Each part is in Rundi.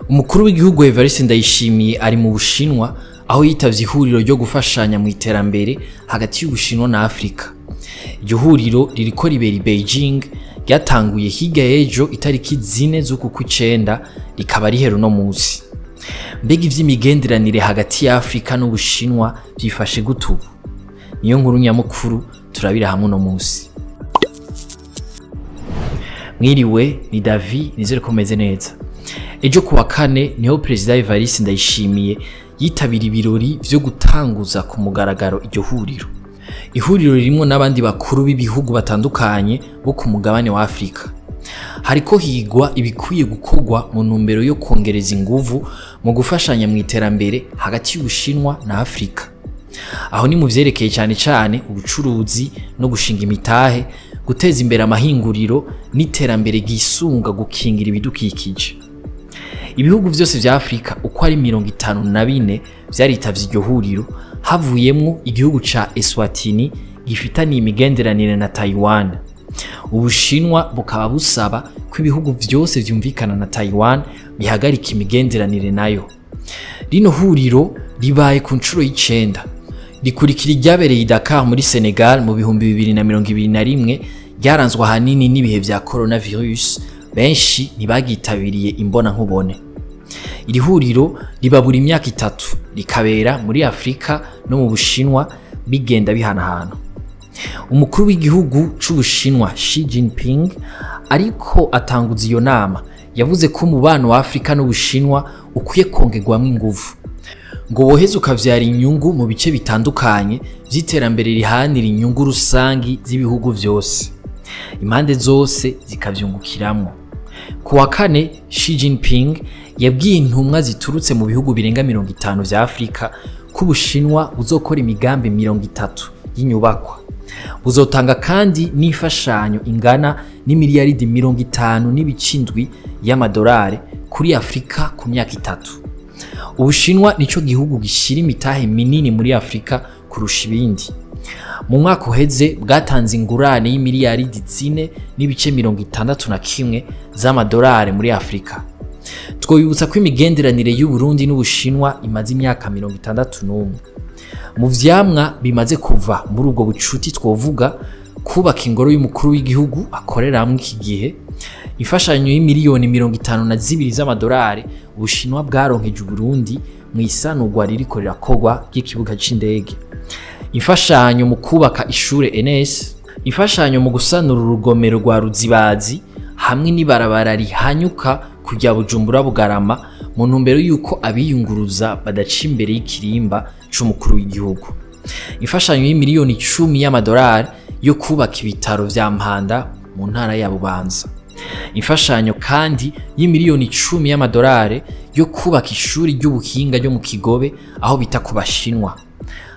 Umukuru w'igihugu Evariste Ndayishimiye ari mu Bushinwa aho yitavye ihuriro ryo gufashanya mu iterambere hagati y'Ubushinwa na Afrika. Iryo huriro ririko ribera i Beijing, ryatanguye hirya y'ejo itariki 4 z'uku kw'icenda, rikaba rihera uno musi. Mbega ivy'imigenderanire hagati ya Afrika n'Ubushinwa vyifashe gute ubu? Niyo nkuru nyamukuru turabira hamwe uno musi. Mwiriwe, ni Davi, nizere ko meze neza. Ejo kuwa kane niho Perezida Evariste Ndayishimiye yitabira ibirori vyo gutanguza ku mugaragaro iryo huriro. Ihuriro ririmwo n'abandi bakuru b'ibihugu batandukanye bo ku mugabane wa Afrika. Hariko higwa ibikwiye gukorwa mu ntumbero yo kongereza inguvu mu gufashanya mu iterambere hagati y'Ubushinwa na Afrika. Aho ni mu vyerekeye cane cane ubucuruzi no gushinga imitahe, guteza imbere amahinguriro n'iterambere ryisunga gukingira ibidukikije. Ibihugu vyose vya Afrika uko ari 54 vyaritavye iryo huriro, havuyemwo igihugu ca Eswatini gifitaniye imigenderanire na Taiwan. Ubushinwa bukaba busaba ko ibihugu vyose vyumvikana na Taiwan bihagarika imigenderanire nayo. Rino huriro ribaye ku nshuro y'icenda, rikurikira iryabereye i Dakar muri Senegal mu 2021, ryaranzwe ahanini n'ibihe vya coronavirus, benshi ntibagitabiriye imbona nkubone. Iri huriro riba buri myaka 3, rikabera muri Afrika no mu Bushinwa bigenda bihanahana. Umukuru w'igihugu c'Ubushinwa Xi Jinping ariko atanguza iyo nama, yavuze ko umubano wa Afrika n'Ubushinwa ukwiye kongerwamwo inguvu, ngo woheze ukavyara inyungu mu bice bitandukanye vy'iterambere riharanira inyungu rusangi z'ibihugu vyose, impande zose zikavyungukiramwo. Ku wa kane, Xi Jinping yabwiye intumwa ziturutse mu bihugu birenga 50 vya Afrika ko Ubushinwa buzokora imigambi 30 y'inyubakwa. Buzotanga kandi n'imfashanyo ingana n'imiliyaridi 50.7 y'amadolari kuri Afrika ku myaka 3. Ubushinwa nico gihugu gishira imitahe minini muri Afrika kurusha ibindi. Mu mwaka uheze bwatanze ingurane y'imiliyaridi 4.61 z'amadolari muri Afrika. Twobibutsa ko imigenderanire y'u Burundi n'Ubushinwa imaze imyaka 61. Mu vyamwa bimaze kuva muri ubwo bucuti twovuga kubaka ingoro y'umukuru w'igihugu akoreramwo iki gihe, imfashanyo y'imiliyoni 52 z'amadolari Ubushinwa bwaronkeje Uburundi mu isanurwa ririko rirakorwa ry'ikibuga c'indege, imfashanyo mu kubaka ishure NS, imfashanyo mu gusanura urugomero rwa Ruzibazi hamwe n'ibarabara rihanyuka kujya Bujumbura Bugarama mu ntumbero yuko abiyunguruza badaca imbere y'ikirimba c'umukuru w'igihugu, imfashanyo y'imiliyoni 10 y'amadolari yo kubaka ibitaro vya Mpanda mu ntara ya Bubanza, imfashanyo kandi y'imiliyoni 10 y'amadolari yo kubaka ishuri ry'ubuhinga ryo mu Kigobe aho bita ku Bashinwa.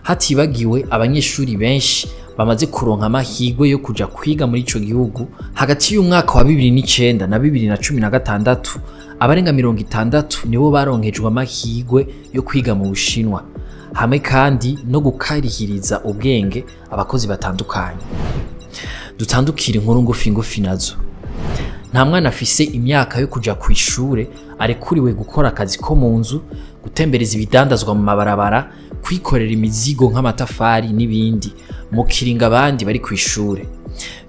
Hatibagiwe abanyeshuri benshi bamaze kuronka amahirwe yo kuja kwiga muri ico gihugu. Hagati y'umwaka wa 2009 na 2016 abarenga 60 nibo baronkejwe amahirwe yo kwiga mu Bushinwa, hamwe kandi no gukarihiriza ubwenge abakozi batandukanye. Dutandukira inkuru ngufi ngufi nazo. Nta mwana afise imyaka yo kuja kw'ishure arekuriwe gukora akazi ko mu nzu, gutembereza ibidandazwa mu mabarabara, kwikorera imizigo nk'amatafari n'ibindi mu kiringo abandi bari kw'ishure.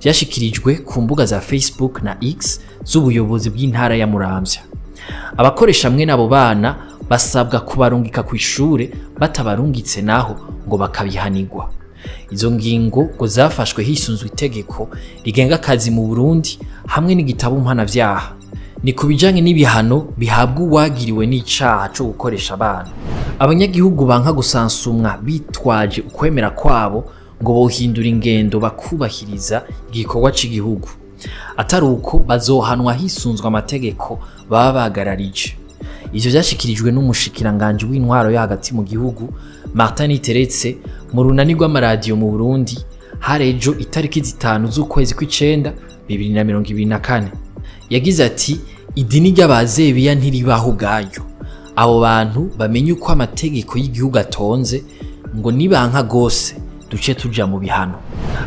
Vyashikirijwe ku mbuga za Facebook na X z'ubuyobozi bw'intara ya Muramvya. Abakoresha mwe n'abo bana basabwa kubarungika kw'ishure, batabarungitse naho ngo bakabihanirwa. Izo ngingo ngo zafashwe hisunzwe itegeko rigenga akazi mu Burundi hamwe n'igitabo mpanavyaha. Ni ku bijanye n'ibihano bihabwa uwagiriwe n'icaha co gukoresha abana. Abanyagihugu banka gusansumwa bitwaje ukwemera kwabo ngo bohindura ingendo bakubahiriza igikorwa c'igihugu, atari uko bazohanwa hisunzwe amategeko baba bagararije. Ivyo vyashikirijwe n'umushikiranganje w'intwaro yo hagati mu gihugu Martin Niteretse mu runani rw'amaradiyo mu Burundi harejo itariki 5 z'ukwezi kw'icenda 2024. Yagize ati idini ry'abazebiya ntiribaho ubwayo. Abo bantu bamenye uko amategeko y'igihugu atonze, ngo nibanka gose duce tuja mu bihano.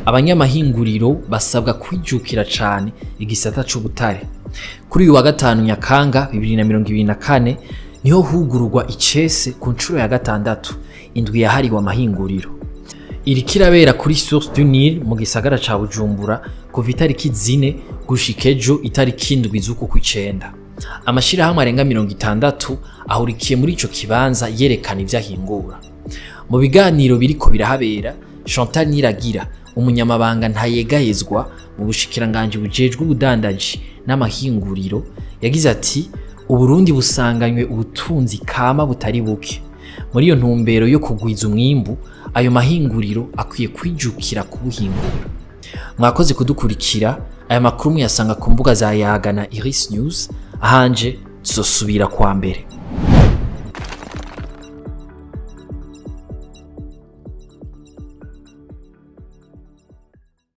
Abanyamahinguriro basabwa kwijukira cane igisata c'ubutare. Kuri uyu wa gatanu Nyakanga 2024 niho hugururwa icese ku nshuro ya gatandatu indwi yahariwe amahinguriro. Iriko irabera kuri Source du Nil mu gisagara ca Bujumbura kuva itariki 4 gushika ejo itariki 7 z'uku kw'icenda. Amashirahamwe arenga 60 ahurikiye muri ico kibanza yerekana ivyo ahingura. Mu biganiro biriko birahabera, Chantal Niragira, umunyamabanga ntayegayezwa mu bushikiranganji bujejwe ubudandaji n'amahinguriro, yagize ati: "Uburundi busanganywe ubutunzi kama butari buke. Muri iyo ntumbero yo kugwiza umwimbu, ayo mahinguriro akwiye kwijukira kubuhingura." Mwakoze kudukurikira. Aya makuru muyasanga ku mbuga za Yaga na Iris News. Ahanje tuzosubira kwa mbere.